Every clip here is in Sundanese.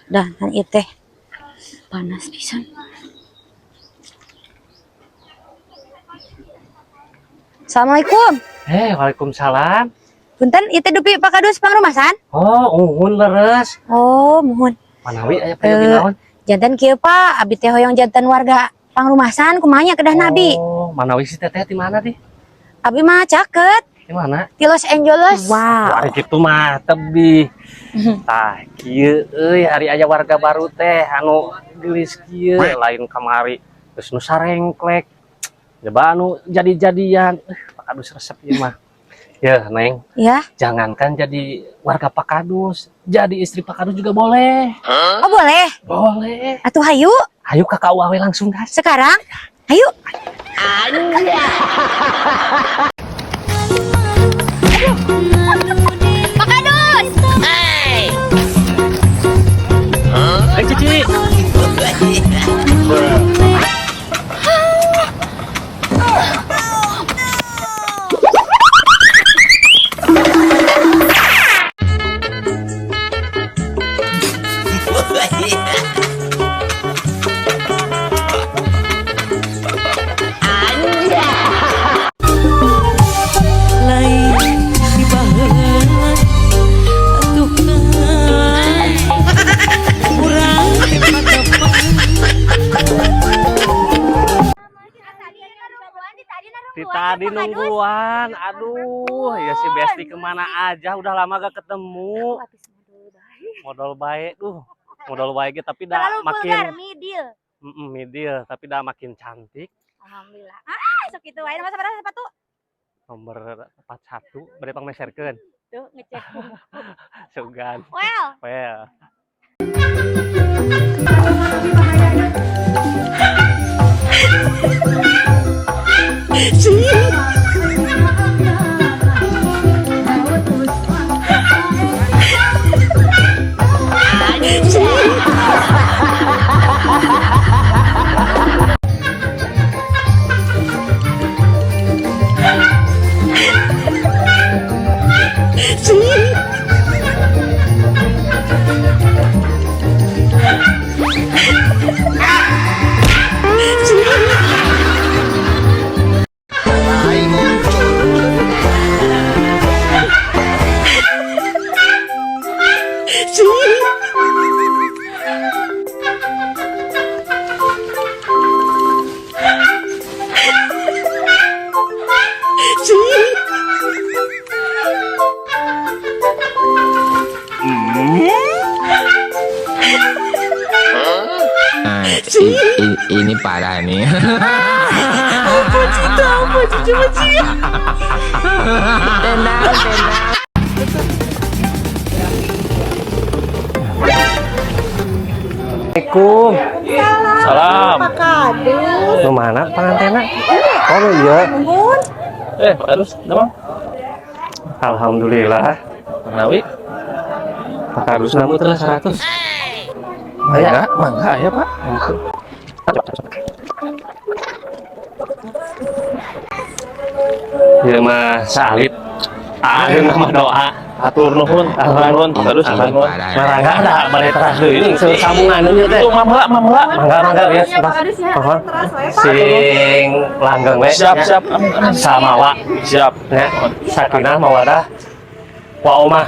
Dah, kan ieu teh panas pisan. Assalamualaikum. Eh, waalaikumsalam. Punten, ieu teh dupi Pak Kadus pangrumasan? Oh, uhun leres. Oh, muhun. Manawi aya peryogi Eh, naon? Janten kieu, Pak, abi teh hoyong janten warga pangrumasan, kumaha nya kedah abi? Oh, manawi si teteh di mana di? Abi mah caket Di mana? di Los Angeles. Wah, gitu mah tebih. Tah, kieu euy, ari aya warga baru teh anu geulis kieu, lain kamari. Terus nu sarengklek. Coba anu jadi-jadian. Pak Kadus resep ieu mah. Ya, Neng, Ya. jangankan jadi warga Pak Kadus, jadi istri Pak Kadus juga boleh. Oh, boleh. Boleh. Atuh hayu. Ayo ka KUA we langsung gas. Sekarang. Ayo. Pak Kadus. Ayo, Cici. Lain di baheula atuh kan urang teh padapan. Ti tadi nungguan, aduh, ya si Besti kemana aja, udah lama gak ketemu. Modal baik, duh, modal baik tapi dah Terlalu makin vulgar, midil. Midil, tapi dah makin cantik. Alhamdulillah. Ah, sok kitu wae masa sabaraha sepatu? Nomor 41, bade pangmeserkeun. Tuh, ngecek. Sugan. Well. Well. Nah, ini parah nih. Tenang, tenang. Assalamualaikum. Salam. Pak Kadus. Nu mana pangantena? Oh, nu iya. Eh, Pak Kadus, nama? Alhamdulillah. Manawi? Pak Kadus namu telah 100. Mangga, mangga ya, Pak. Ieu mah salib. Ah, nama doa. Hatur nuhun, hatur nuhun, Pak Kadus, hatur nuhun. Parah. Marangga ada bade teras deui ini sambungan ieu teh. Itu mamela, mamela. Mangga, mangga ya. Pak Kadus ya. Mohon. Teras wae, Pak. Sing langgeng we. Siap, siap. Amin, amin. Samawa. Siap. Ya, sakinah mawadah warohmah.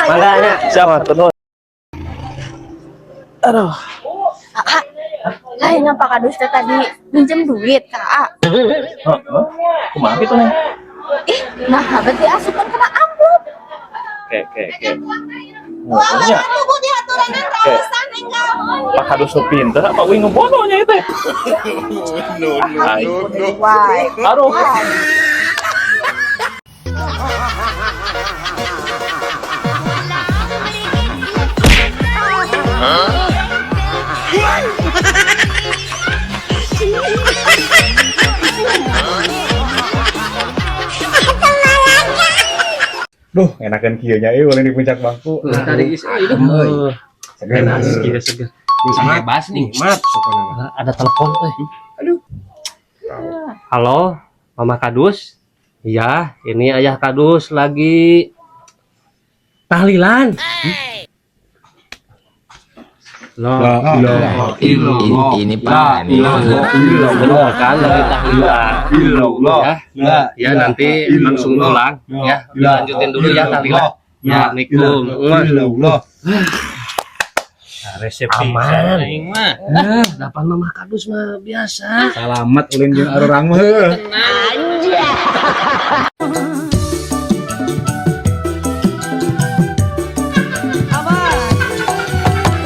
Mangga nya. Siap, hatur nuhun. Aduh. Lain Pak Kadus teh tadi minjem duit ka A. Heeh. Kumaha kitu, Neng? Ih, nah berarti asupan kena amplop. Oke. Oh, nya. Oke. Pak Kadus nu pinter apa uing ngebodohnya itu? No, no, no, no. Wah. Aduh. Duh, enakan kieu nya euy di puncak bangku. Tadi itu. Seger. Enak seger seger. Bebas nih. Nikmat. Ada telepon tuh. Aduh. Halo, Mama Kadus. Iya, ini Ayah Kadus lagi tahlilan. La ilaha Ini parah nih. Benar kan dari tahlilan. Ya, ya nanti langsung pulang ya. Lanjutin dulu ya tahlilan. Ya, Assalamualaikum. Resep Aman. Mah. Dapan mama kadus mah biasa. Salamat ulin jeung arurang mah.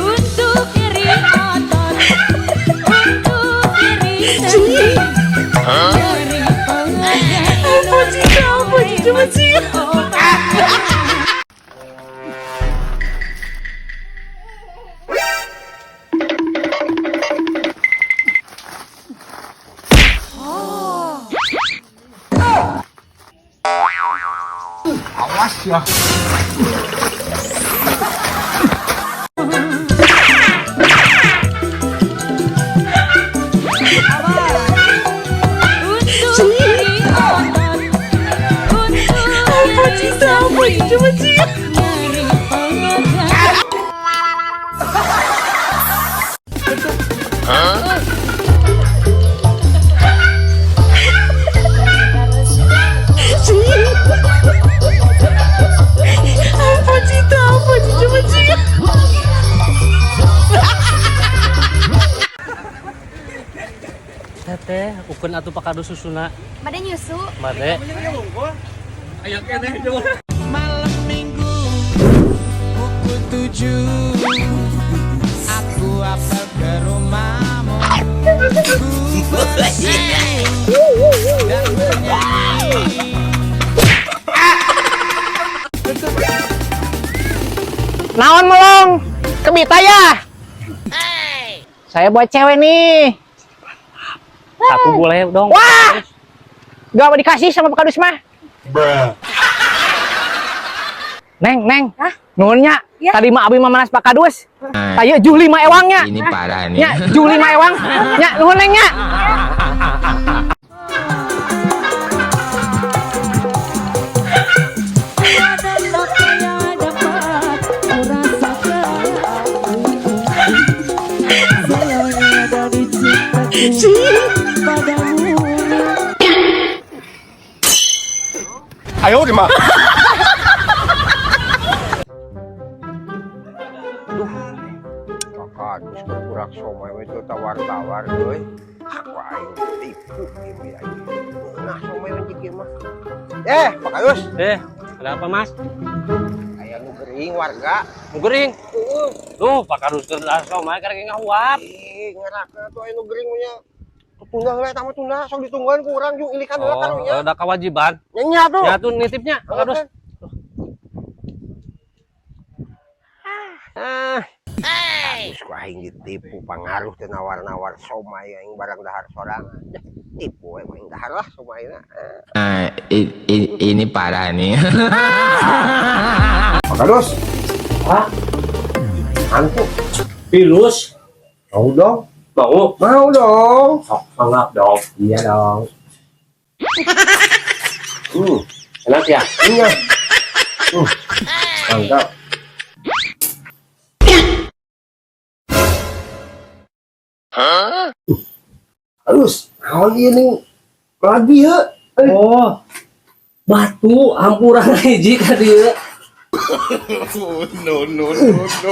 Untuk nyeri otot, untuk nyeri sendi, nyeri pengen. Untuk nyeri otot, untuk nyeri sendi, nyeri pengen. Teteh, ukeun atuh Pak Kadus susuna. Bade nyusu. Bade. Malam minggu pukul 7 aku apel ke rumahmu. Ku bersenyum dan bernyanyi. Naon melong? Kebita ya? Saya buat cewek nih. Satu boleh dong. Wah! Gak mau dikasih sama Pak Kadus mah. Neng, Neng. Hah? Nuhunnya. Ya. Tadi mah abi mah manas Pak Kadus. Tayo Juli mah ewangnya. Ini parah nih. Nya, Juli mah ewang. Nya, nuhun Neng nya. Ada apa yang dapat ku rasakan, sayangnya dari cintaku padamu. Ayo di mah. Kadus berkurak somai itu tawar-tawar euy. Aku aing tipu ieu aing. Nah somai we kieu mah. Pak Kadus, Ada apa, Mas? aya nu gering warga. Nu gering. Duh, Pak Kadus keur somai karek ngahuap. Ih, ngerakeun atuh aya nu gering nya. Tunda heula eta mah tunda, sok ditungguan ku urang jeung ilikan heula Oh, karunya. ada kewajiban. Nya tuh. Ya tuh nitipnya, Pak Kadus. Ah. Kadus ku aing ditipu pangaruh teh nawar-nawar somai aing barang dahar sorangan. Dah, tipu we aing dahar lah somaina. Nah, ini parah nih. Pak Kadus. Pak. Hantu. Pilus. Mau dong. Mau. Mau dong. Sok mangap dong. Iya dong. Enak ya? Iya. Mantap. Halus, naon ieu ning lagi ya? Oh. Batu hampuran hiji ka dieu. No, no, no, no.